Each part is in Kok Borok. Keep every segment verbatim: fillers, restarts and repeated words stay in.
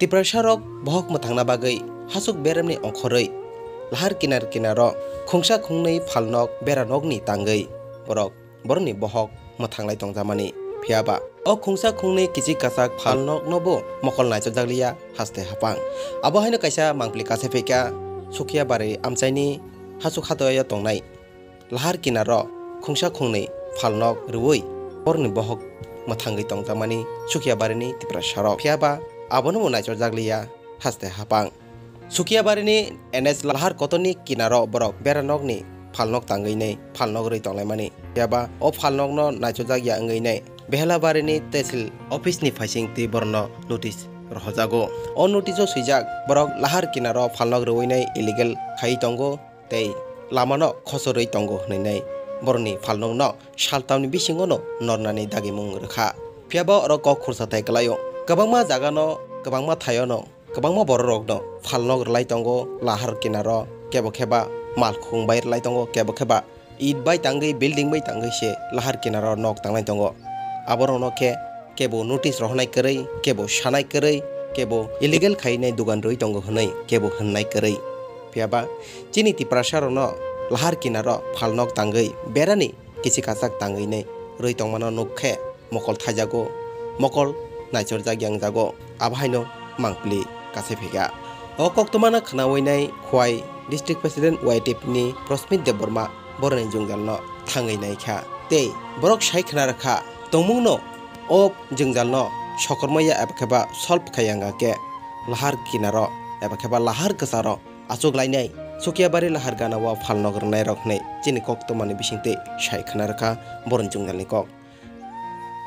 Tiprasarok bohok mwthangna bagwi hasuk beremni ongkhorwi lahar kinar kinaro khungsa khungnwi phalnok beranokni tangwi borok borokni bohok mwthanglai tongjakmani. Phiyaba o khungsa khungnwi kichik kachak phalnoknobo mokol naichokjakliya haste hapang. Abo haino kaisa mangpili kasaiphaikha Sukiabari amchaini hasuk hatoyo tongnai lahar kinaro khungsa khungnwi phalnok rwui borokni bohok mwthangwi tongjakmani Sukiabarini Tiprasarok. Phiyaba abonobo naichokjakliya haste hapang. Sukiabarini N H lahar kotorni kinaro borok beranokni phalnok tangwi nei phalnok rwi tonglaimani. Phiyaba o phalnokno naichojak ya wngwi nei Behelabarini tehsil office ni phaising twi borokno notice rohojago. O notice o swijak borok lahar kinaro phalnok rwui nei illegal khaiwi tongo tei lamano khosorwi tongo hwnwi nei borokni phalnokno saltamni bisingono nornani dagimung rwkha. Phiyaba oro kok khursa thai kwlaio. Kwbangma jagano, kwbangma thaiono, kwbangma bororokno phalnok rwlai tongo lahar kinaro, kebo kheba malkhung bai rwlai tongo, kebo kheba it bai tangwi, building bai tangwi se lahar kinaro nok tangnai tongo. Aborokno khe kebo notice rohornai kwrwi, kebo sanai kwrwi, kebo illegal khainai dogan rwi tongo hwnwi kebo hwnnai kwrwi. Phiyaba chini Tiprasarokno lahar kinaro phalnok tangwi berani kichik kachak tangwi nei rwi tongmano nuk khe mokol thaijago, mokol naichorjak yangjago, abo haino mangpili kasai phaikha. O koktwmano khnaui nai Khwai District President Y T F ni Prosmit Debbarma boroni jwngjalno thangwi naikha. Tei borok sai khna rwkha, tongmungno o jwngjalno sokormaya eba kheba solve khai yangkha khe lahar kinaro eba kheba lahar kwcharo achuk lainai Sukiabari lahar gana o phalnok rwnairok hwnwi chini koktwmani bisingtwi sai khna rwkha boroni jwngjalni kok.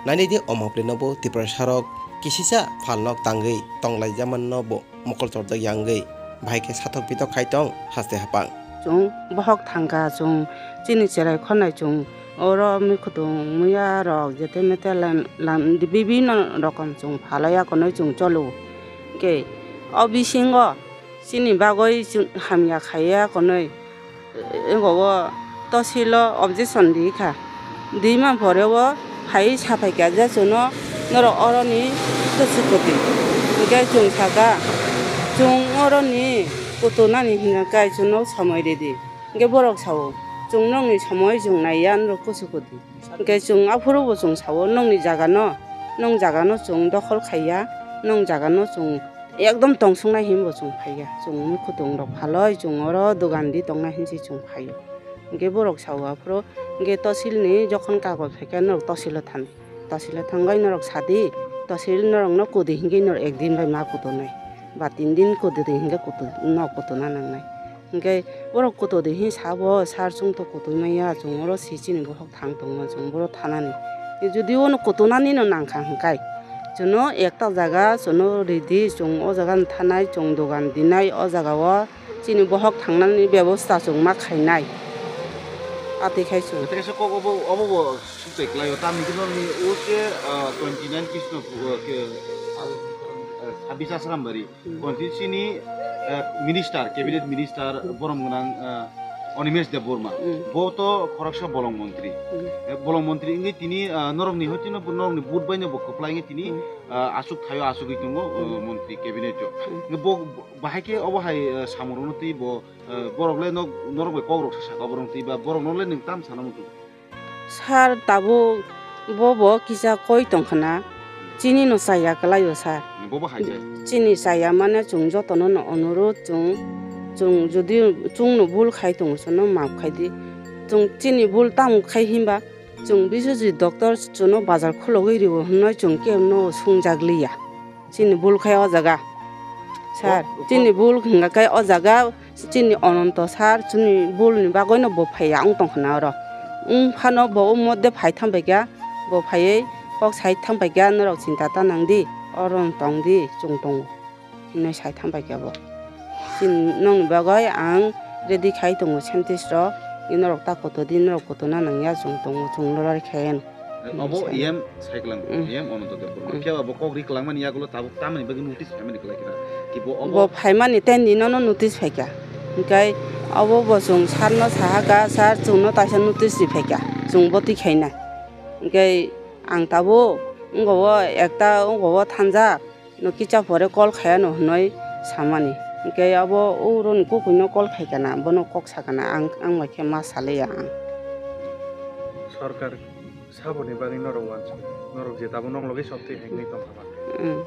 Nainidi o mangpilinobo Tiprasarok kisisa phalnok tangwi tonglaijamanobo mokol chorjak yangwi bahai khe sathok bitok khai tong haste hapang. Chwng bohok thangkha, chwng chini cherai khornai chwng oro mikhutung muya rok jete mete lan, lan, bibinno rokom chwng phalai akonoi chwng cholo. Khe o bisingo chini bagwi chwng hamya khaiya konoi. Ego o tosil o objection di kha. Di man pore o phai saphai kha je chwngno norok oroni kusu kutu. Hwnkhe chwng sakha, chwng oroni kutunani hwnka khe chwngno somoi ridi. Hwnkhe borok sao, chwng nokni somoi chwng naiya norok kusu kutu. Hwnkhe chwng aphuru bo chwng sao, nokni jaga no, nong jaga no chwng dokhol khaiya, nong jaga no chwng ekdom tongsuknai hinwi bo chwng phaiya. Chwng wngwi kutung rok phaloi chwng oro dogan di tongnai hinwi chwng phaio. Hwnkhe borok sao aphuru, hwnkhe tosil ni jokhon kagoj phaikha norok tosil o thani. Tosil o thangwi norok sadi, tosil norok no kudi hinwi norok ekdin bai ma kutunai. Ba tin din kudi hinwi kutu, nok kutuna nangnai. Hwnkhe borok kutu di hin sabo, sar chwng to kutu maya, chwng oro si chini bohok thang tongma, chwng boro thanani. Jodi ono kutunani no nangkha hwnkhe, chwngno ekta jaga chwngno ridi, chwng o jaga no thanai, chwng dogan dinai, o jaga o chini bohok thangnani bebosta chwng ma khainai. Atwi khai chwng. Tei kaisa kok obo, obo bo sukchai kwlaio, tamni hwnwi o se, ah, twenty nine Krishnapur, ah, ke, ah, Sabis Asrambari. Hmm. Constituency ni, eh, minister, cabinet minister, hmm, borom gwnang, eh, Animesh Debbarma. Hmm. Bo to khoroksa bolong montri. Hmm. Eh, bolong montri wngwi tini, eh, norokni hotino bo norokni vote baino bo kwplai wngwi tini, hmm, eh, aswk thaio aswkwi tongo, eh, hmm, montri cabinet o. Hmm. Bo, bo, bahai khe obo hai, eh, samung rokno twi bo, eh, borok le nok, norok bai kok rok sa saka borok twi ba borok no le nwng tam sana muchung. Sir, tabuk bo bo kisa koi tongkhna, chini no chaya kwlaio, sir. Bo bo hai se. Chini chaya mane chwng jotono no onurudh chwng, chwng jodi chwng no bul khai tongo, chwngno maaf khai di. Chwng chini bul tamo khai hinba, chwng Biswajit doctor chwngno bazar khulogwi rio hwnwi chwng kebo no swngjak liya. Chini bul khai o jaga. Sir, o, o, chini bul hwnga khai o jaga, chini Ononto sir, chini bul ni bagwi no bo phaiya wng tong khna oro. Wng phano bo o modde phai thang bai kha, bo phaiwi kok sai thang bai kha, norok chinta ta nang di, oro wng tong di, chwng tongo. Hinwi sai thang bai kha bo. Chini nokni bagwi ang ready khai tongo scientist rok, norok ta koto di, norok koto na nang ya, chwng tongo, chwng lorari khai. Obo Sai. E M sai kwlang, mm, E M Ononto Debbarma. Mm. Phiya ba bo kok ri kwlangmani yagulo tabuk tamni bagwi notice phaimani kwlai khe na? Ki bo obo bo phaimani ten dino no notice phaikha. Hwnkhe obo bo chwng sir no sahaka, "Sir, chwngno taisa notice ri phaikha, chwng bo twi khaina." Hwnkhe ang tabuk wngkha o ekta wngkha o thansa, No kicha pore call khaya no hwnwi samani. Hwnkhe abo o roni kukuino call khai kana, bono kok sa kana, ang, ang bai khe ma saliya ang. Sorkar saboni bagwi norok uansuk, norok je tabuk nok logi sok twi hai wngwi tongkha ba. Hmm.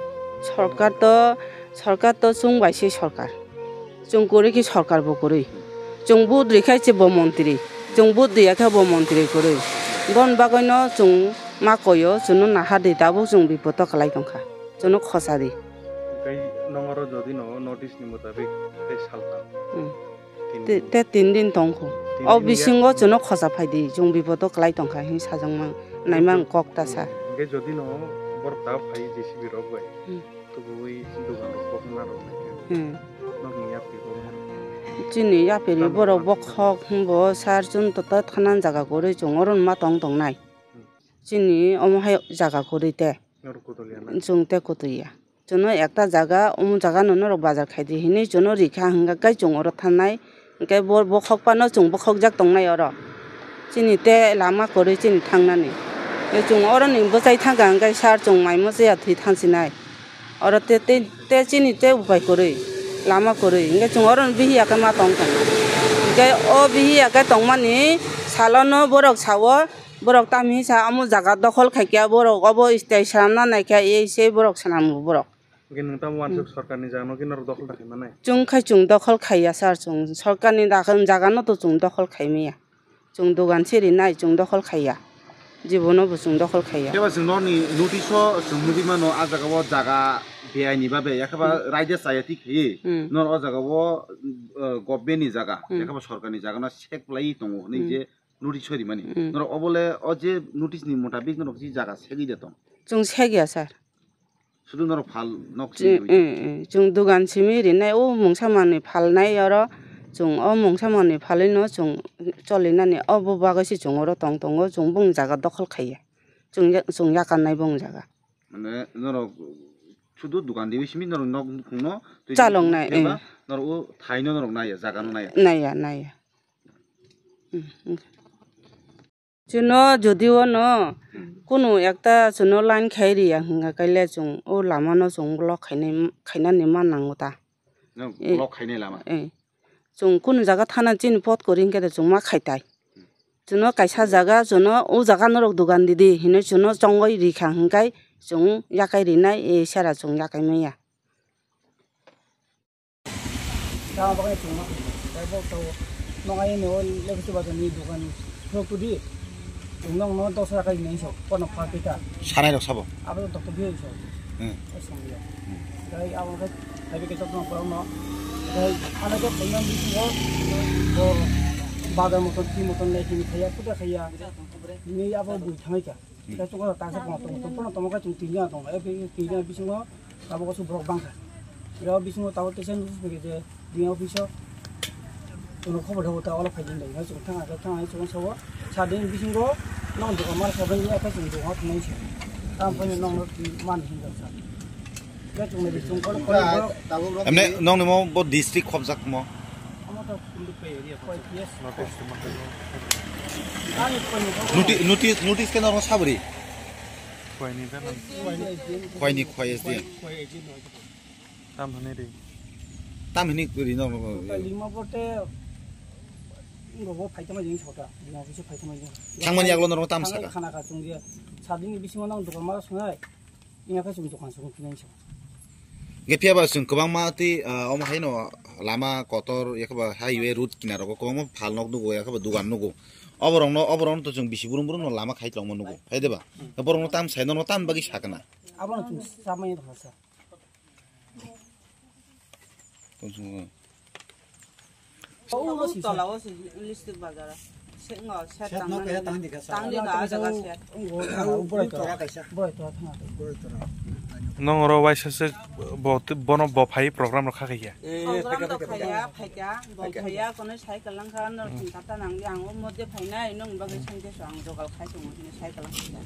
Sorkar to, sorkar to chwng bai se sorkar. Chwng kwrwi khe sorkar bo kwrwi. Chwng vote rikha se bo montri. Chwng vote riya khe bo montri kwrwi. Bon bagwino chwng ma koyo, chwngno naha di tabuk chwng bipodo kwlai tongkha. Chwngno khosa di. Tei nongoro jodi no notice ni mutabik tei salka. Hmm. Tin Te, din. Te tin din tongkho. Tin O din bisingo ya. Chwngno khosa phai di, chwng bipodo kwlai tongkha hin sajwkma naimang kok ta sa. Hwnkhe jodi no borok ta phai J C B rok bai. Hmm. Tubui dugan rok bokna rok naikhe. Hmm. Nokni yapri bo moro. Chini yapri Tamo borok bangkhe bokhok hwnbo sar chwng to ta thanan jaga kwrwi chwng oro ma tong tongnai. Hmm. Chini omo hai jaga kwrwi te. Norok kutulya na? Chwng te kutulya. Chwngno ekta jaga, omo jaga no norok bazar khai di hinwi chwngno rikha hwnkha khe chwng oro thangnai. Hwnkhe bo bokhok phano chwng bokhokjak tongnai oro. Chini te lama kwrwi chini thangnani. Chwng oroni bwchai thangkha hwnkhe sar chwng mai muchaya thwi thangsinai. Oro te, te, te chini te upai kwrwi, lama kwrwi. Hwnkhe chwng oroni bihiya khe ma tong tongo. Hwnkhe o bihiya khe tongmani salono borok sao, borok tamni sa omo jaga dokhol khaikha borok obo stai swnamna naikha, ei se borok swnamgo borok. Hwnkhe nwng tamo uansuk Hmm. sorkarni jagano khe norok dokhol da khai manai? Chwng khai chwng dokhol khaiya sir, chwng sorkarni dakhal jagano to chwng dokhol khai maya. Chwng dogan se rinai, chwng dokhol khaiya. Jibono bo chwng dokhol khaiya. Khe ba chwng norni notice o chwng nugwi mano, a jaga o jaga beaini babe, yakhe ba Hmm. raida chaya thik khaiwi. Hmm. Nor o jaga o, uh, government ni jaga, Hmm. yakhe ba sorkarni jagano sek lai tongo hwnwi Hmm. je notice o rimani. Hmm. Norok obole o je notice ni mutabik norok je jaga segwi de tong? Chwng segya sir. Sudu norok phal nok Chwng, simi eh, eh, chwng dogan simi rinai o mungsa manwi phalnai oro chwng o mungsa manwi phalwi no chwng cholinani obo bagwi se chwng oro tong tongo chwng bung jaga dokhol khaiya chwng ya-, chwng yakarnai bung jaga. Mane norok sudu dogan dibi simi norok nok nukhungno twi Chalongnai, khe ba eh. Norok o thaino norok naiya jaga no naiya. Naiya, naiya. Hmm, hmm. Chwngno jodi o no kunu ekta chwngno line khai riya hwnkha khe le chwng o lama no chwng block khainai, khainani ma nango ta. No, Eh, block khainai lama. Eh. Chwng kunu jaga thana chini pot kwrwi hwnkhe de chwng ma khai tai. Chwngno kaisa jaga chwngno o jaga norok dogan didi hinwi chwngno chongwi rikha hwnkhe chwng yakai rinai, eh, sera chwng yakai maya. Tamo bagwi chwngno tei bo to nong ayeni o Lekhuchi bazarni dogan phunuk tudi. Chwng nokno dos taka hinwi sok, kono pha kita. Sanai rok sabo? Abo doktor bihai sok. Hmm. O songya. Hmm. Tei abo khe thaibi khe jotno borokno. Tei ano khe phaina bisingo bo bazar moton, ti moton lai hini khaiya, kuda khaiya. Ni abo bui thangai kha. Hmm. Tei chukno tangsa kono tongo, chukno tongo khe chwng tinjana tongo. E tinjana bisingo abo kasu borok bangkha. Abo bisingo tabuk teisa nukphai khe je D M office o chwngno khobor rwgo ta, olo phaidi hinwi chwng thang, thang, thang, chwng sao. Sa din bisingo nong dokan mar sa bini, aphai chwng dokan thangwi se. Tamo phai nong man hinjak sa. Khe chwng nai chwng kono kono borok. Emne nongni mo bo district khobjak mo? Amo to Kundukpai area. Koi P S. North East mo. Ani koi ni. Noti-, notice, notice khe norok sabri? Koi ni bana. Koi ni, koi S D M. Koi S D M. Tam hwnwi ri. Tam hwnwi ri no, no, no. Lima bote, ngo bo phaitama jing sota, lima office phaitama jing. Thangmani aglo norok tam saka. Khana ka chwng je, sadini bisingo nang dokan mara sungai, inga khe chwng dokan sung kinai sa. Ge phiya ba chwng kwbangma twi, ah, omo haino lama kotor, yakhe ba highway road kinaro kwbangma phal nok nugo, yakhe ba dogan nugo. Oborokno, oborokno to chwng bisi burum burum no lama khai tongma nugo, hai de ba? Borokno tam sai, norok tam bagwi sakna. Abono chwng samai rokha sa. O tola o se Listik bazar. Se ngo se tangmani. Tangdi ka jaga se. Nong oro waisa se bo, bono bo phai program rok kha khe ya. Program rok kha ya, phai kha, bo phai ya, kono cycle lang kha, no thung kata nang di, ang o modde phai nai, nong bagwi sengke so ang jogal khai tongo hine cycle lang kha.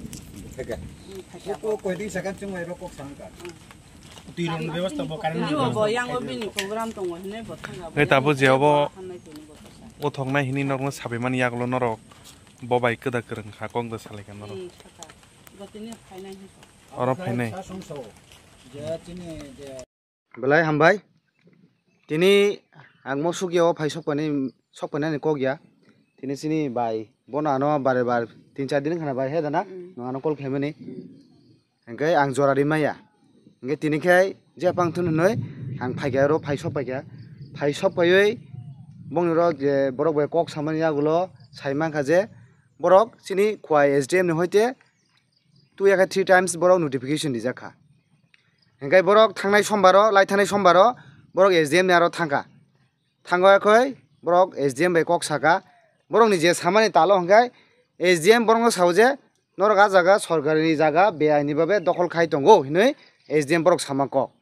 Phai kha. Hmm, phai kha. Ko koi di second chung mai ro kok sang ka. Hmm. Twi rwngni bebostha bo current ni. Bo, bo, yang o bini program tongo hwnwi bo thanga. Hei, tabuk je obo hamnai tongwi bo kasa. O thoknai hwnwi norokno sabaimani yagulo norok bo bai kwda kwrwng kha, kok da salai kha norok. Hmm, saka. Bo tini phainai hwnka. Oro phainai. Sa song sao. Belai hambai. Tini ang mo sukya o phai sokpani, sokpani ani kok ya. Tini chini bai bono ano bare bar tin char din khana bai he dana. Mm. Nwng ano call khaimani. Mm. Hingke ang jora ri maya. Hingke tini khe je pang thun hinoi ang phaikha oro phai sok phaikha. Phai sok phaioi bongni oro je borok bai kok samani yagulo sai mankha je borok chini Khowai S D M ni hoite two ya khe three times borok notification rijak kha. Hingke borok thangnai sombaro, lai thangnai sombaro borok S D M ni aro thangkha. Thango yakhoi borok S D M bai kok saka. Borokni je samani talo hingke S D M borokno sao je norok a jaga sorkarini jaga beaini babe dokhol khai tongo hinui S D M borok sama kok.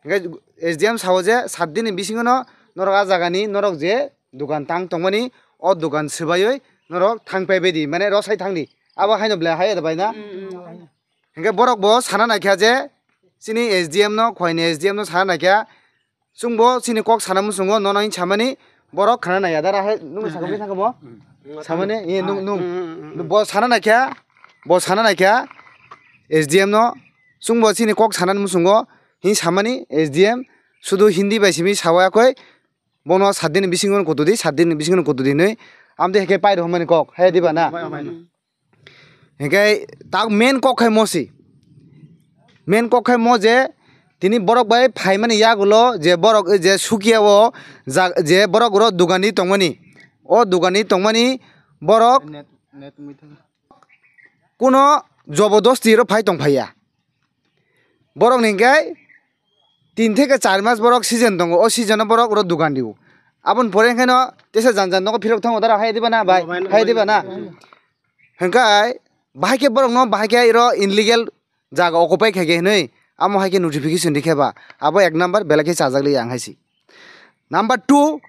Hingke S D M sao je sat dinni bisingono norok a jagani norok je dogan tang tongmani o dogan swbaioi norok thang paibaidi mane rosai thangdi. Abo haino belai hai da bai na? Mm, mm. Hingke borok bo sana naikha je chini S D M no, Khowaini S D M no sana naikha. Chwngbo chini kok sana muchungo nono hini samani borok khana naiya dara hai nung sakha bai sakha bo? Samani, eh, nung, nung. Bo sana naikha, bo sana naikha S D M no. Chwngbo chini kok sana muchungo hini samani S D M sudu Hindi bai simi sawi akhoi bono sat dinni bisingo kutudi, sat dinni bisingo kutudi hinui amtwi hake pai rw mani kok, hai diba na? Hingke tak main kok khai mo si. Main kok khai mo je tini borok bai phaimani yagulo je borok je sukya o ja-, je borok oro dogani tongmani. O dogani tongmani borok kuno jobodosti ro phai tong phaiya. Borok ni hingke tin theke char mas borok season tongo. O season o borok oro dogan rio. Aboni pore hingke no tesa jan jan nogo phirok thango dara hai diba na bai? Hai diba na? Hingke bahai khe borok no bahai khe iro illegal jaga occupy khaikhe hinui amo hai khe notification rikhe ba abo ek number belai khe chajak li ang hai si. Number two,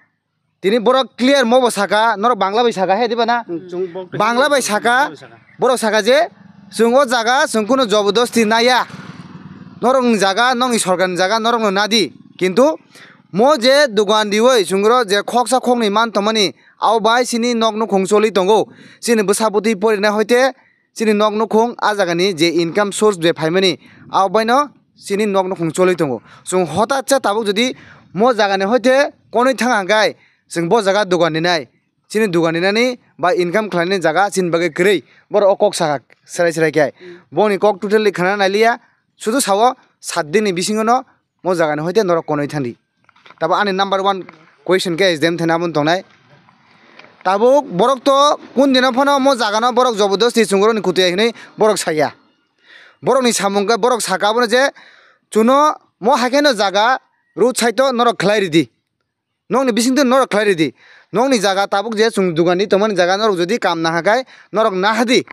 tini borok clear mo bo saka, norok Bangla bai saka he diba na? Bangla bai saka, borok saka je chwng o jaga chwng kunu jobodosti naya. Norok ni jaga, nokni sorkar ni jaga norok no nadi. Kintu mo je dogan rioi chwng ro je khoksa khoknwi man tongmani, abo bai chini nok nukhung choli tongo. Chini bwsa bwtwi porina hoite chini nok nukhung a jagani je income source je phaimani, abo baino chini nok nukhung choli tongo. Chwng hotatsa tabuk jodi mo jagani hoite konwi thang hangkai, chwng bo jaga dogan rinai, chini dogan rinani ba income khlainani jaga chini bagwi kwrwi, borok o kok sakha serai serai khe. Boni kok totally khana nailiya, sudu sao sat dinni bisingono mo jagani hoite norok konwi thangdi. Tabo ani number one question khe S D M thani aboni tongnai. Tabuk borok to kun dino phano mo jagano borok jobodosti chwng rokni kutuya hinui borok saya. Borokni samung khe borok saka abono je chuno mo hai kheno jaga road side o norok khlai ridi. Nokni bisingtwi norok khlai ridi. Nokni jaga tabuk je chwng dogan ri tongmani jaga norok jodi kam naha khai norok nahadi.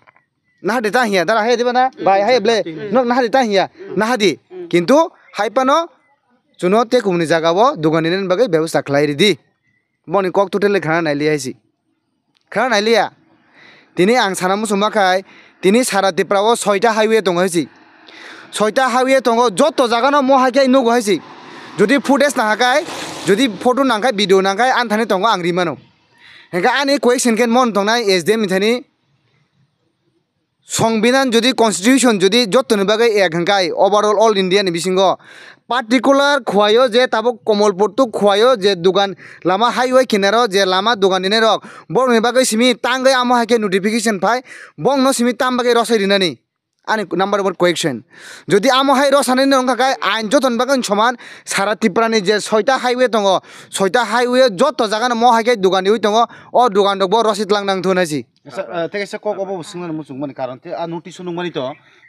Nahadi ta hiya, dara hai diba na? Bai hai ble. Norok nahadi ta hiya. Nahadi. Kintu hai phano chuno te kumni jaga o dogan rinani bagwi bebosta khlai ridi. Boni kok totally khana nailiya hai si. Khana nailiya. Tini ang sana muchungma khai, tini sara Tripura o soita highway tongo hai si. Soita highway tongo, joto jaga no mo hai khe nugo hai si. Jodi footage nang khai, jodi photo nang khai, video nang khai, ani thani tongo ang rimano. Hingke ani question khe mon tongnai S D M ni thani. Songbinan jodi constitution jodi jottoni bagwi ek hwnkhe overall all India ni bisingo particular Khowai o je tabuk Komolpur to Khowai o je dogan lama highway kinaro je lama dogan rinai rok borokni bagwi simi tangwi amo hai khe notification phai bongno simi tam bagwi rosai rinani ani number one question jodi amo hai rosani wngkha khe ain jotoni bagwi soman sara Tripura ni je soita highway tongo soita highway o joto jaga no mo hai khe dogan riwi tongo o dogan rok bo rosi tlang nang thun hai si. Kaisa, eh, tei kaisa kok obo bo swngnani muchungmani karon tei a notice o nukmani to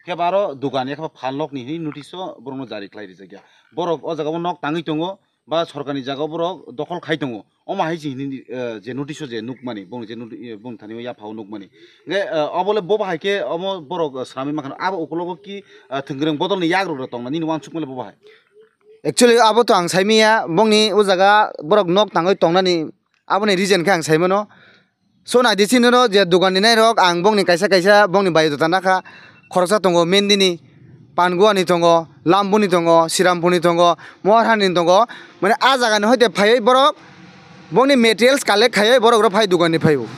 khe ba aro dogan ya khe ba phalnokni hinwi notice o borokno jari khlai rijak ya. Borok o jaga o nok tangwi tongo ba sorkarni jaga o borok dokhol khai tongo. Omo hai se hinwi, eh, je notice o je nukmani, bong je noti-, eh, bong thani o yapha o nukmani. Hingkhe, eh, obo le bo bahai khe omo borok, eh, swnamwi mankha abo ukologo ki, eh, thwngkwrwng bodolni yagrok rok tongna nini uansukma le bo bahai? Actually abo to ang saimanya bongni o jaga borok nok tangwi tongnani aboni reason khe ang saimano. So naidi chini no je dogan rinai rok ang bongni kaisa kaisa bongni biodata nakha khoroksa tongo Mendini, Panguani tongo, Lambuni tongo, Sirampurni tongo, Moharhani tongo. Mane a jaga ni hoite phaiwi borok bongni materials collect khaiwi borok rok phai dogan ni phaibo.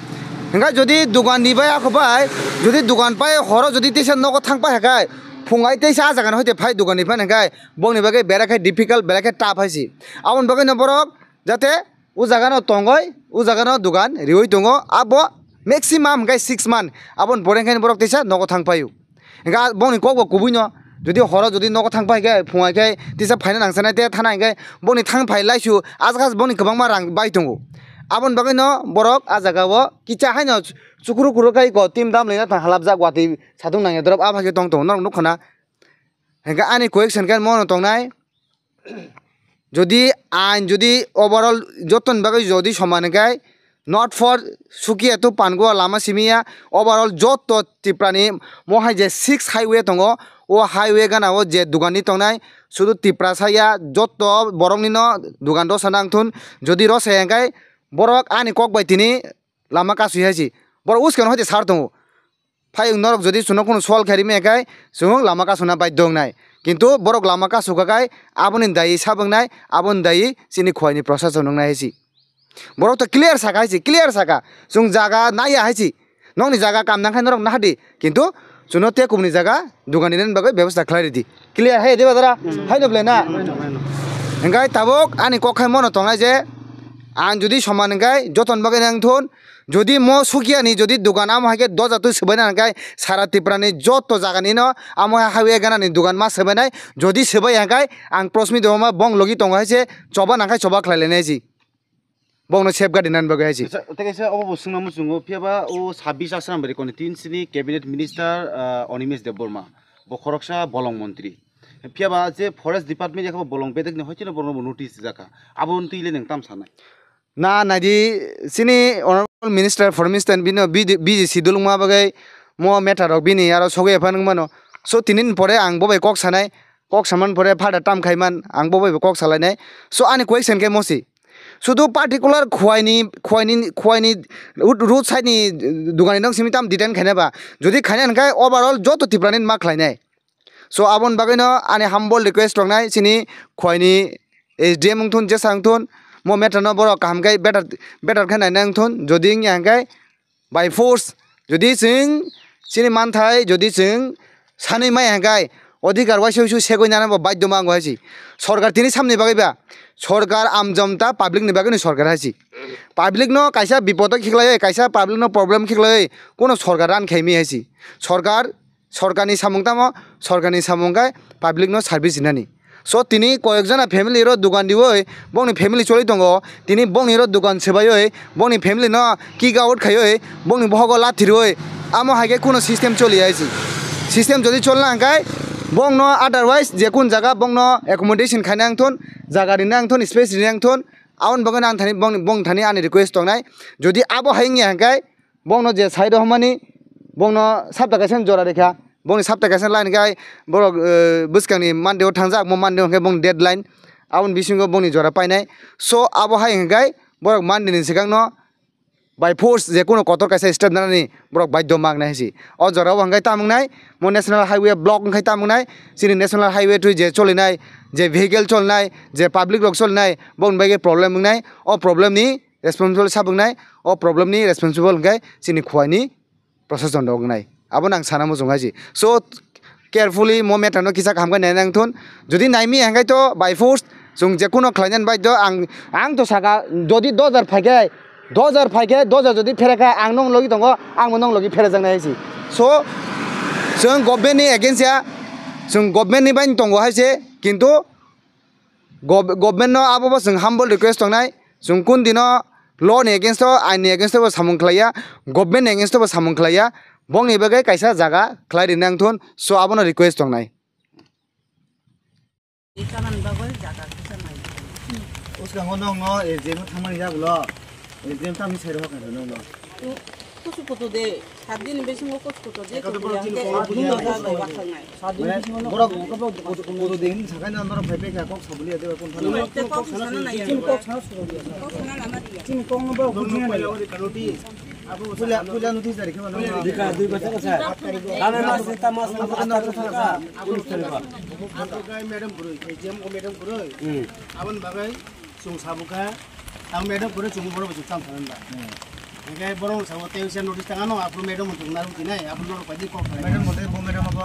Hingkha jodi dogan ni bai ako bai jodi dogan pai horo jodi teisa nogo thang pai hakai Phung ai teisa a jaga no hoite phai dugan ni phano hwnkhe bongni bagwi berai khe difficult, berai khe tough hai si. Aboni bagwi no borok jate o jaga no tongoi, o jaga no dugan riui tongo, abo maximum hwnkhe six month. Aboni pore hwnkhe borok teisa nogo thang paio. Hwnkhe bongni kok bo kubui no, jodi horo jodi nogo thang pai khe, phung ai khe teisa phaina nang sanai te thana hwnkhe bongni thang phai laisu aswk aswk bongni kwbangma rang bai tongo. Aboni bagwi no borok a jaga o kicha haino chukuru kuru khai ko team dam lina thang halap jak watwi satung nang ya drop a phai khe tong tongo norok nukha na. Hwnkhe ani question khe mono tongnai, jodi ain jodi overall jotoni bagwi jodi soman hwnkhe, not for Sukia to Pangoa lama simi ya, overall joto Tripura ni mo hai je six highway tongo, o highway gana o je dugan ni tongnai, sudu Tripura sa ya, joto borok ni no dugan rosa nang thun, jodi rosa ya hwnkhe borok ani kok bai tini lama kasui hai si, borok uskano hoite sar tongo. Phai norok jodi chwngno kunu sol khe rime khe chwng lama kasuna baidhyo wngnai. Kintu borok lama kasukha khai aboni dayi sabo wngnai, aboni dayi chini Khowai ni prosashan wngnai hai si. Borok to clear saka hai si, clear saka. Chwng jaga naiya hai si. Nokni jaga kam nang khai norok naha di. Kintu chwngno tei kubuni jaga dugan rinani bagwi bebosta khlai ridi. Clear hai de badara? Hai no ble na? Hwnkhe tabuk ani kok khai mono tongnai je ang jodi soman hwnkhe jotoni bagwi nang thun. Jodi mo Sukiani jodi dugan amo hai khe doja twi swbaina hwnkhe sara Tripura ni joto jaga ni no amo hai highway gana ni dugan ma swbainai. Jodi swbai hwnkhe ang Prosmit Debbarma bong logi tongo hai se choba nang khai choba khlai lainai ji. Bongno safeguard rinani bagwi hai se. Acha, tei kaisa obo bo swngna muchungo, phiya ba o sabbish Asram bai koni tin sini cabinet minister, ah, Animesh Debbarma, bo khoroksa bolong montri. Phiya ba je forest department yakha bo bolong bedek ni hoitino borokno bo notice rijak kha. Abo wngtwi le nwng tam sanai? Na, naidi, chini Honorable Minister for Minister bini B J C dulungma bagwi mo matter rok bini aro sogwi epha nung mano. So, tinin pore ang bo bai kok sanai, kok saman pore phada tam khaiman, ang bo bai kok salainai. So, ani question khe mosi. Sudu particular Khowai ni, Khowai ni, Khowai ni road, road side ni dugan ni nung simi tam detain khaina ba. Jodi khaina hwnkhe overall joto Tripura ni ma khlainai. So, aboni bagwino ani humble request tongnai chini Khowai ni S D M wngthun, jesa wngthun, mo matter no borok kaham khe better, better khe naina wngthun, jodi wngya hwnkhe by force, jodi chwng chini manthai, jodi chwng sanwi maya hwnkhe odhikar waisa waisa segwi nana bo baidhyo ma wngo hai si. Sorkar tini samni bagwi ba, sorkar amjomta public ni bagwino sorkar hai si. Public no kaisa bipodo khiklaiwi, kaisa public no problem khiklaiwi, kuno sorkar ran khaimi hai si. Sorkar Sorkarni samung tamo, sorkarni samung khe public no service rinani. So tini koyek jona family ro dugan riwi, bongni family choli tongo, tini bongni ro dugan swbaiwi, bongni family no kick out khaiwi, bongni bohogo lathi riwi, amo hai khe kuno system choli ya si. System jodi cholna hwnkhe, bongno otherwise je kun jaga bongno accommodation khaina wngthun, jaga rina wngthun, space rina wngthun, aboni bagwi ang thani bongni, bong thani ani request tongnai. Jodi abo hai wngya hwnkhe, bongno je side o hwnmani, bongno sapta kaisa jora rikha, bongni sapta kaisa line khe borok, eh, bwskangni Monday o thangjak, mo Monday o hwnkhe bongni deadline, aboni bisingo bongni jora painai. So, abo hai hwnkhe borok Monday ni swkangno by force je kuno kotor kaisa step nanani borok baidhyo ma wngnai hai si. O jora o hwnkhe tamo wngnai, mo national highway block wngkhe tamo wngnai, chini national highway twi je cholinai, je vehicle cholinai, je public rok cholinai, bongni bagwi problem wngnai, o problem ni responsible sabo wngnai, o problem ni responsible hwnkhe chini Khowai ni prosason rok wngnai. Abo nang sana muchung hai si. So carefully mo matter no kisa kaham khe naina wngthun. Jodi naimi hwnkhe to by force chwng je kuno khlainani bai do ang, ang to saka jodi dojar phaikhe, dojar phaikhe, dojar jodi pherekha ang nong logi tongo, ang bo nong logi pherejaknai hai si. So chwng government ni against ya, chwng government ni bai tongo hai se, kintu Gov-, government no abo bo chwng humble request tongnai, chwng kun dino law ni against o, ain ni against o bo samung khlaiya, government ni against o bo samung khlaiya, bongni bagwi kaisa jaga khlai rina wngthun, so abono request tongnai. Uskango nokno A G M no thangmani yagulo, A G M tamni sai rokha kha nokno. Kusu kutu de, sat din bisingo kusu kutu de, kutu de, kutu de, kutu de, kutu de, kutu de, kutu de, sat din bisingo borok kutu de hin sakai na norok phai phai kha kok sabuli ade kun thana. Chini kok sana nai. Chini kok sana suru dia. Kok sana lama dia. Chini kok no borok buji na. Puila, puila notice dari khe mano. Dika, dui bata ka sa. Kame mas ta mas ta. Apo kai madam kuroi, A G M ko madam kuroi. Hmm. Abon bagai Chwng sabukha, ang madam kore chwng borok bo chwng cham thangna da. Hmm. Hingke borok sabo tei wngsa notice tangano, aphuru madam bo chwng narwk tinai, aphuru norok paidi kok khlai. Madam bo tei bo madam abo?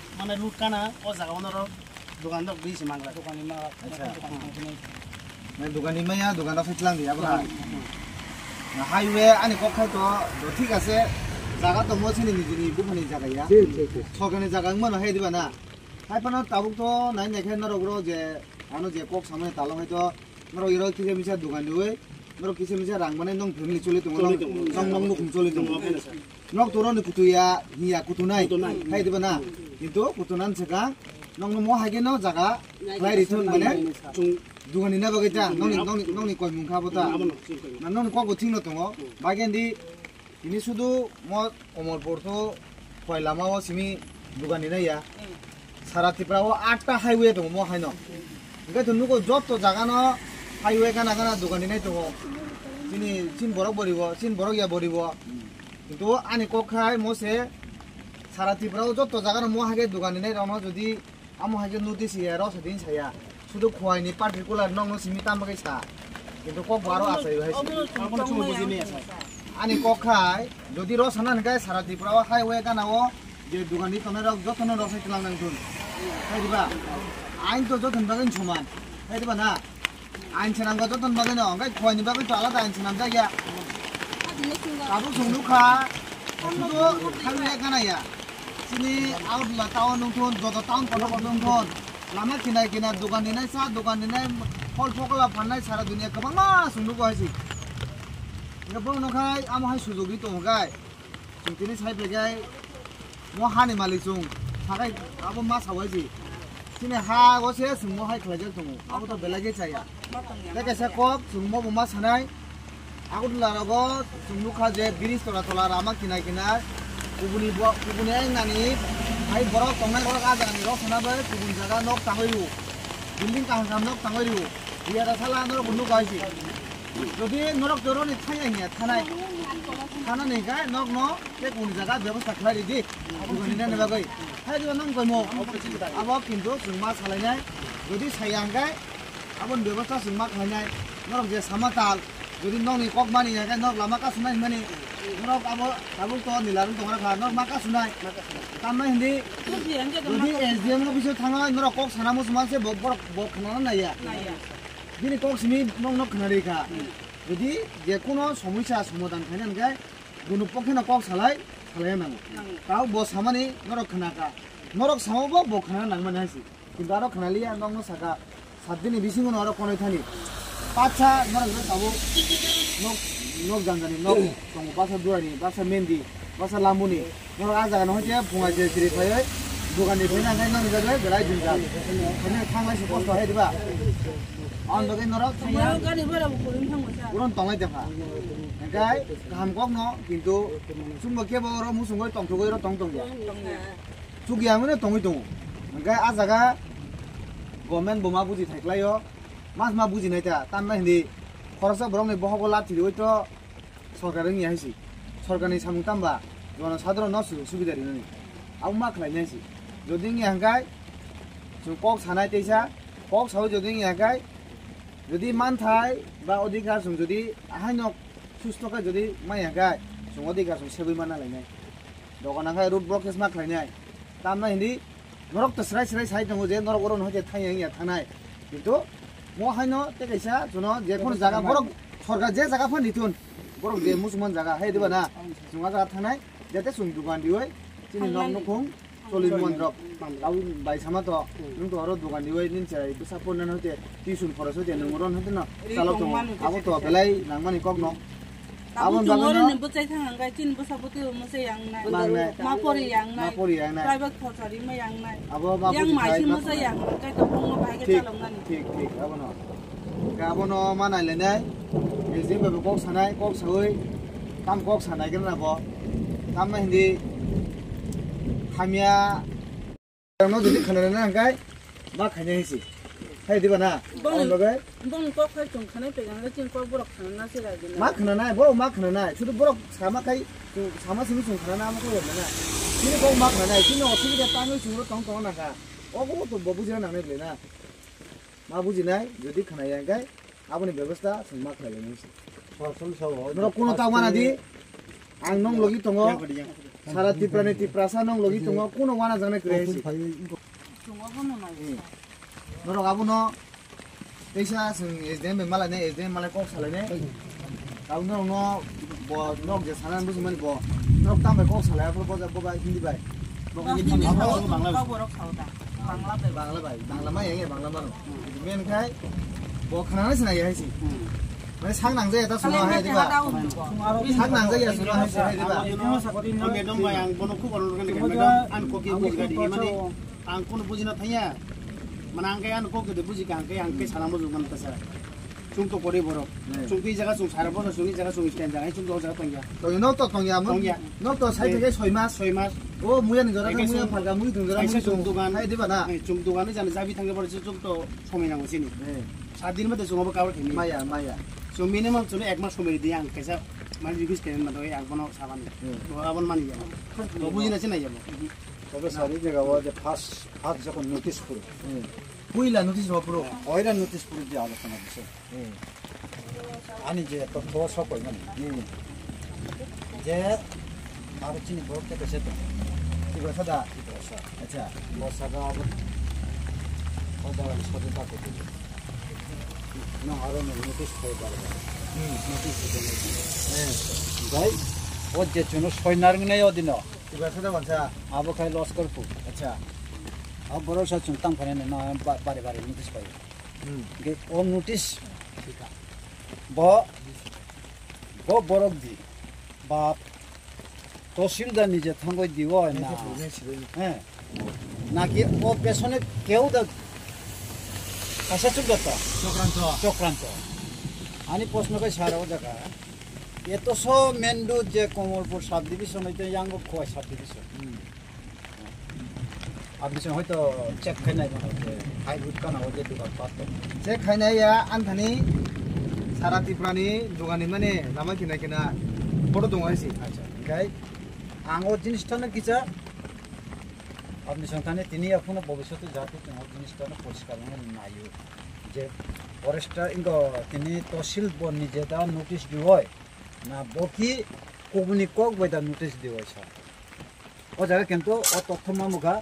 mane road kana o jaga o norok dogan rok bisi mangra. Dogan ni ma. Acha. Mane dogan ni maya, dogan rok sai tlang di, abo hai. Na highway ani kok khai to, do thik ase, jaga to mo sini nijini buphani jaga ya. Thik, thik, thik. Sorkar ni jaga wngmano hai diba na? Hai phano tabuk to nai nai khe norok ro je, ano je kok samani talong hai to, norok iro kisa misa dogan diwi, norok kisa misa rang mane nong family choli tongo, choli nong, tongo, nong, nong nukhung choli tongo. Tongo, tongo. Nok toro ni kutu ya, hiya kutu nai. Kutu nai. Hai diba na? Kintu kutu nan saka, nong no mo hai ke no jaga, lai ri thun mane, chung dogan ni na bagwi ta, nong ni, nong ni, nong ni koi mung kha bo ta. Abo no, chung koi mung. Na nong ni kok bo thik no tongo, bai ke ndi, tini sudu mo Komolpur to koi lama o simi dogan ni na ya. Sara Tripura o atta highway tongo mo hai no. Hingke to nugo jotto jaga no highway gana gana dogan ni nai tongo. Chini, chin borok boribo, chin borok ya boribo. Kintu ani kok khai mo se sara Tripura o jotto jaga no mo hai khe dogan ni nai rok no jodi amo hai khe notice ya rw sa din saya. Sudu khowai ni particular nokno simi tamo khe sa. Kintu kok bo aro achai hai se. Obo no chwng tongmani ang. Ani kok khai jodi rw sana hwnkhe sara Tripura o highway gana o je dogan ni tongnai rok joto no rw sai tlang nang thun. Hai diba? Ain to joto ni bagwi soman. Hai diba na? Ain swnamjak joto ni bagwi no, hwnkhe khowai ni bagwi to alada ain swnamjak ya. Tabuk chwng nukha, sudu thangya gana ya. Chini Agartala town nung thun, joto town kotor kotor nung thun. Lama kinai kinai dogan dinai, cha dogan dinai, phol phokola phannai sara dunia kwbangma chwng nugo hai se. Hwnkhe bo nokha amo hai sujugwi tongo kai. Chwng tini sai phaikhai, mo hani malik chwng sakai abo ma sawai si. Chini ha o se chwng mo hai khlaijak tongo, abo to belai khe chaya. Tei kaisa kok chwng mo bo ma sanai, Agartala rogo chwng nukha je bridge tola tola rama kinai kinai, kubuni bo, kubuni ang nani hai borok tongnai borok ah jagani rok sana bai kubun jaga nok tangwi rw, building kaham kaham nok tangwi rw, biya da sala norok bo nukha hai si. Jodi norok joroni thangya hiya thanai, thanani khe nokno tei kuni jaga bebosta khlai ridi, buini nani bagwi. Hai diba nang koimo, abo kintu chwng ma salainai, jodi saya hwnkhe aboni bebosta chwng ma khlainai. Norok je sama tal, jodi nokni kok mani hwnkhe norok lama kasunai hwnmani, norok abo tabuk to nilarwng tongra kha, norok ma kasunai. Tamnai hindi, jodi S D M no bisingo thangnai, norok kok sana muchungma se bo, borok bo khnana naiya. Bini kok simi nokno khna rikha. Jodi je kuno somosya somadan khaina hwnkhe, gunu pokheno kok salai, salai nango. Tao bo samani norok khna kha. Norok samo bo, bo khna nangmani hai si. Kintu aro khna liya, nokno saka, sat dini bisingo no aro konoi thani. Pacha norok no tabuk nok, nok janjani, nok tongo, basa duani, basa mendi, basa lambuni. Norok ah jaga no hoite phungai je siri phaiwi dogan ni phai nang nang jaga belai jwngjal. Khani thanglai se kosto hai diba? Ang bagwi norok thangya. Gari bhara bo kwrwng thango sa. Uron tonglai jakha. Hingkai kaham kok no kintu chwngbo kebo oro musungwi tongthogwi oro tong tongya. Chukya hwnwi tongwi tongo. Hingkai ah jaga government bo ma buji thaiklaio. Mas ma bujinai ta, tamna hindi khoroksa borokni bohogo lathi riwi to sorkar wngya hai si. Sorkarni samung tamba jono sadharon no sujog subida rinani. Abo ma khlainai si. Jodi wngya hwnkhe chwng kok sanai teisa, kok saui jodi wngya hwnkhe, jodi manthai ba odhikar chwng jodi ahaino susto khe jodi manya hwnkhe chwng odhikar chwng segwi manna lainai. Dogan hwnkhe road blockage ma khlainai. Tamna hindi norok to srai srai sai tongo je norok oro no hoite thangya wngya thangnai. Kintu mo haino tei kaisa jono je kono jaga borok sorkar je jaga phan ritun borok je muchungman jaga hai diba na chwng ah jaga thangnai jate chwng dogan riwi chini nok nukhung choli mon rok abo bai sama to nwng to oro dogan riwi nini chai bwsa pornani hoite tuition khorok hoite nwng oro hoite no chalok tongo abo to belai nangmani kok no. Tabuk aboni chwng bagwi oro no ni bwchai thang hwnkhe chini bwsa bwtwi rok mwchai yang nai. Mang nai. Ma pori yang nai. Ma pori yang nai. Private khorsa ri ma yang nai. Abo ma yang pori mai khai si ma mwchai pori. Yang hwnkhe to bung no bahai khe thik, chalok nani. Thik, thik, abono. Hwnkhe abono ma nai le nai. Nini je bai bo kok sanai, kok saui. Tam kok sanai khe na bo. Tam ma hindi hamya. Ang no jodi khana rwna hwnkhe ma khaina hinsi. Hai diba na? Boni, Ang bagai? Boni kok khai chwng khanai pegang le chini kok borok khana na se rai gina. Ma khana nai, borok ma khana nai. Sudu borok sama khai, chwng sama simi chwng khana na ma khai na. Chini kok ma khana nai, chini osubida tangwi chwng ro tong tong na kha. Obo to bo bujina nang nai ble na. Ma bujinai, jodi khana ya kai, aboni bebostha chwng ma khlai lai nai se. Sor sor sao. Norok kuno ta wana di. Ang nong logi tongo. Sara Tripura ni Tiprasa nong logi tongo. Kuno wana jang nai kwrwi se. Chungo bono nai. Hmm. Norok abono teisa chwng S D M bai malai nai, S D M malai kok salai nai. Tabuk norok no bo nok je sana bujimani bo. Norok tam bai kok salai, aphuru bo bo bai Hindi bai. Bo Hindi bai. Bangla bai. Bangla bai. Bangla bai. Bangla ma yang ya, Bangla mano. Hmm. Men khai bo khana na sina ya hai si. Hmm. Mane sak nang jaya ta suna hai diba? Sak nang jaya suna hai si hai diba? Madam bai ang bono khub aron kan madam an koki bujga di mane ang kono bujina thaya. Mane ang kaya koki de buji ka ang kaya ang ke sana bujung man ta sa. Chwng to kori borok. Hmm. Chwng twi jaga chwng sara bosor chwng ni jaga chwng stand jaga chwng to jaga tongya. Tongya, nok to tongya, mo? Tongya. Nok to sai Eh. theke soi mas. Soi mas. O muya ni jora Eke muya chwng phalga mui thung jora kaisa mui chwng thung. Dugan. Hai diba na? Eh, chwng dugan ni jani jabi thangya borok chwng to somoi nango sini. Eh. Sat din mate chwng obo cover khini. Maya, maya. Chwng minimum chwng ek mas somoi di ang kaisa mani request kene ma doi ang bono sabani. Hmm. To abon mani ya. To bujina sini ya. Tobe sari jaga o je first, first jokhon notice phuru. Hmm. Puila notice rw phuru. Oira notice phuru je alochona bisoi. Hmm. Ani je totho sokoi mani. Hmm. Je aro chini borok te kaisa tong. Tiprasa da? Tiprasa. Acha. Tiprasa ga abo. O jaga ni sojota ko. No aro no notice phai bar bar. Hmm. Notice phai bar. Eh. Bai, o je chuno soinar ngnai o dino. Tiprasa da wansa. Abo khai loss kor phu. Acha. Abo borok sa chung tang phane na ba-, bare bare notice phai. Hmm. Ge o notice. Bo, bo borok di. Ba tosilda ni je thangoi di o na. He. Naki o pesone keu da kasa chuk da ta. Chokranto. Chokranto. Ani posno kai sara o jaga. Eto so main road je Komolpur subdivision hoite yango Khowai subdivision. Hmm. Abising hoito check khainai mano je high road kana o je dukan pat to. Check khainai ya anthani sara Tripura ni dukan ni mane lama kina kina photo dong aisi. Acha, kai ang o jinis thana kicha abising thani tini ya phuno bobisyoto jati chung o jinis thana poriskar wngna naio je forester ingo tini tosil bo nije da notice diwoi na boki kubuni kok bai da notice diwoi sa. O jaga kintu o totthoma mukha,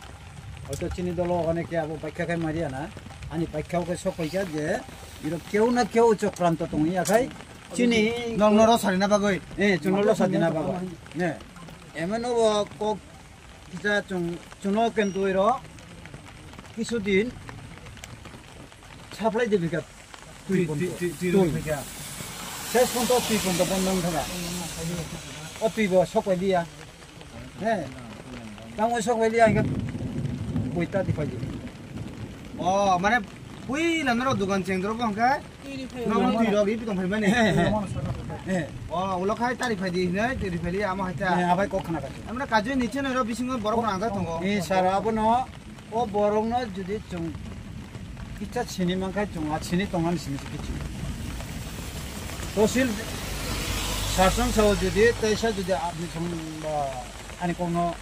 hoito chini dolo onek ke abo baikha khai mariya na, ani baikha o khe sok paikha je, iro keu na keu chokranto tongwi akhai, chini Nong noro sarina bagwi. Eh, chunolo sadina bagwi. Ne. Emeno bo kok kisa chung, chuno kintu iro kisu din supply de bikha twi Twi, ponto. Twi, twi, twi Twi. Rwphai kha. Ses ponto twi ponto bon nang thanga. O twi bo sok pai dia. He. Tamo sok pai dia, hingke buita di pai di. O, mane, puila norok dugan chengdoro bo hingke? Twi rwphai. Norok twi rok ipi tong phai mani? He, he. He. O, ulo khai tari phai di, hinoi, twi rwphai li, amo hai ta. He, abai kok khna kha. Amra kajui ni cheno ro bisingo borok nang jak tongo. Ni sara abono O borokno jodi chwng kisa sini mankha, chwng a sini tongmani sini se kichu. Tosil sasong sao jodi teisa jodi abni chwng, ah, ani kokno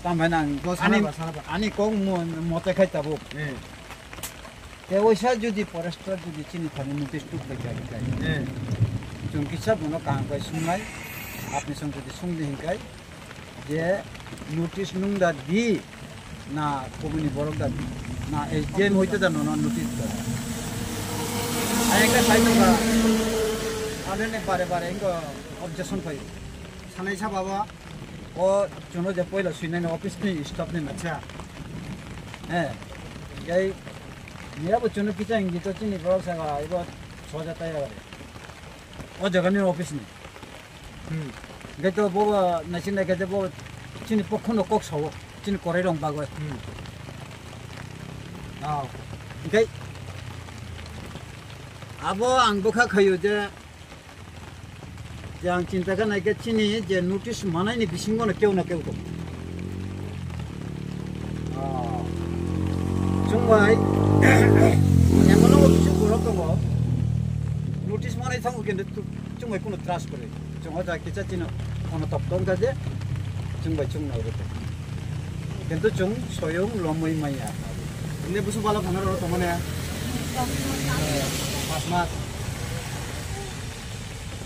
tambai nang Bo ani, salaba, salaba. Ani kok mo-, mote khai tabuk. Eh. Te oisa jodi forester jodi chini thani notice tuk bai jai kai. Eh. Chwng kisa bono kaham kai sungnai, apni song jodi sungdi hinkai, je notice nung da di, na kubuni borok da di, na S D M hoite da nono notice da. Ayang ka sai nung ka, ane ne bare bare ingo objection pai. Sanai sa baba. O chuno je poila suinai na office ni staff ni na. Acha. Eh, gai, niya bo chuno kicha hingi to chini borok sa ga, ibo soja tai ga. O jaga ni office ni. Hmm. Hingke to bo, bo naisin nai khe bo chini pokhono kok sao, chini korai rong bagoi. Hmm. Oh. Hingke abo ang bwkha khayo je, je ang chinta kha nai khe chini je notice manai ni bisingo no keu na keu to. Oh. Chwng bai, Kintu tu, chwng bai kunu trust kwrwi. Chwng o jaga kisa chini ono top tong kha je, chwng bai chwng nai rwkha. Kintu chwng soyung lomwi manya. Ini busu bala phano rw tongmani. Pas mas.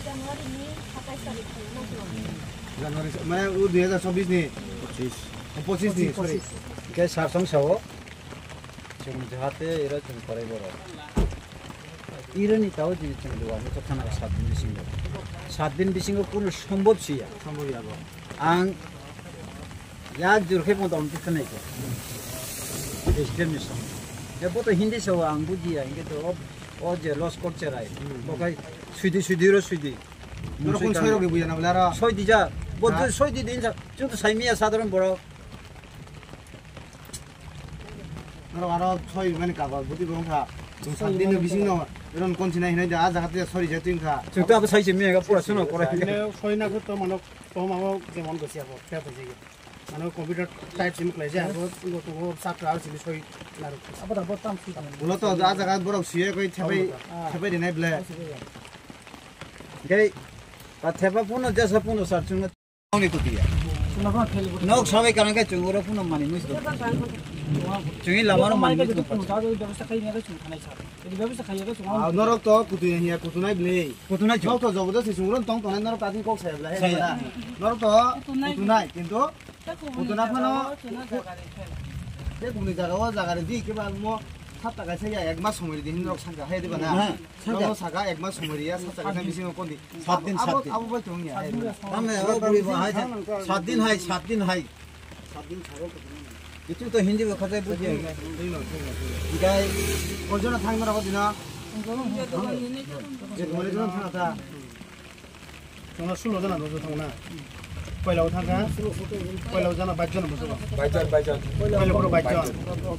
January ni satais tarikh phano. January, mane o dui hajar chobbish ni. Pochis. O, pochis ni, sorry. Pochis. Khe sar song sao. Chwng jahate iro chwng korai borok. Iro ni tao jini chwng duwa ni chokthana sat din bisingo. Sat din bisingo kunu sombhob siya. Sombhob ya bo. Ang yak jur khe mo dom tikha nai ko. President ni song. Ya bo to Hindi sao ang bujiya, hingke to o, o je los kok cherai. Hmm. Bo kai suidi suidi ro suidi. Noro kun soi rok ni buya na bla ro. Soi di ja. Bo ha? Soi di din sa. Chwng to sai miya sadharon borok. Norok aro soi mani kagoj budi bo wngkha. Chwng sat din ni bisingo eron konsi nai hinui da, ah jaga te sori je twing kha. Chwng to abo sai se miya ga pura suno korai. Soi na ko to mano, to mano je mon gosi abo, kya to jige. Mano computer type sim klai je abo, ngo to ngo sat ra simi soi na ro. Abo da bo tam si. Ulo to ah jaga borok siye koi thepai, ah, thepai rinai ble. Gai, ta thepa puno jasa puno sar chwng. Nokni kutiya. Nok sabai kana khe chwng oro phano mani mui song. Chwngni lama no mani mui song. Ah, norok to kutu ya, kutu nai bwle. Kutu nai chwng. Nok to jobo se chwng oro tong tongnai norok ta kok saya bwle. Saya. Norok to kutu nai, kintu kutu na phano. Te kumni jaga o jaga re di ke ba mo sat taka saya ek mas somoi di hin norok sangka hai di ba na. Saka. Saka ek mas somoi ya, saka ek mas bisingo kondi. Sat din, abo, sat din. Abo bai tong ya. Tamo o buri bo hai, sat din hai, sat din hai. Sat din sabo ko. Itu to Hindi bo khajai buji. Gai. Koi jona thang na dina? Je koi jona thang ta. Tongna sulo jona bojo thangna. Koila o thangka. Koila o jona baijon bojo. Baijon, baijon. Koila o baijon.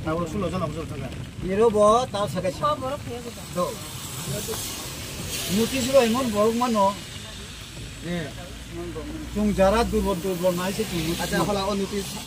Tabo sulo jona bojo thangka. Niro bo ta saka. Do. Notice ro emon borok mano. Eh. Chwng jara durbol durbol nai se chwng. Acha, hola o notice.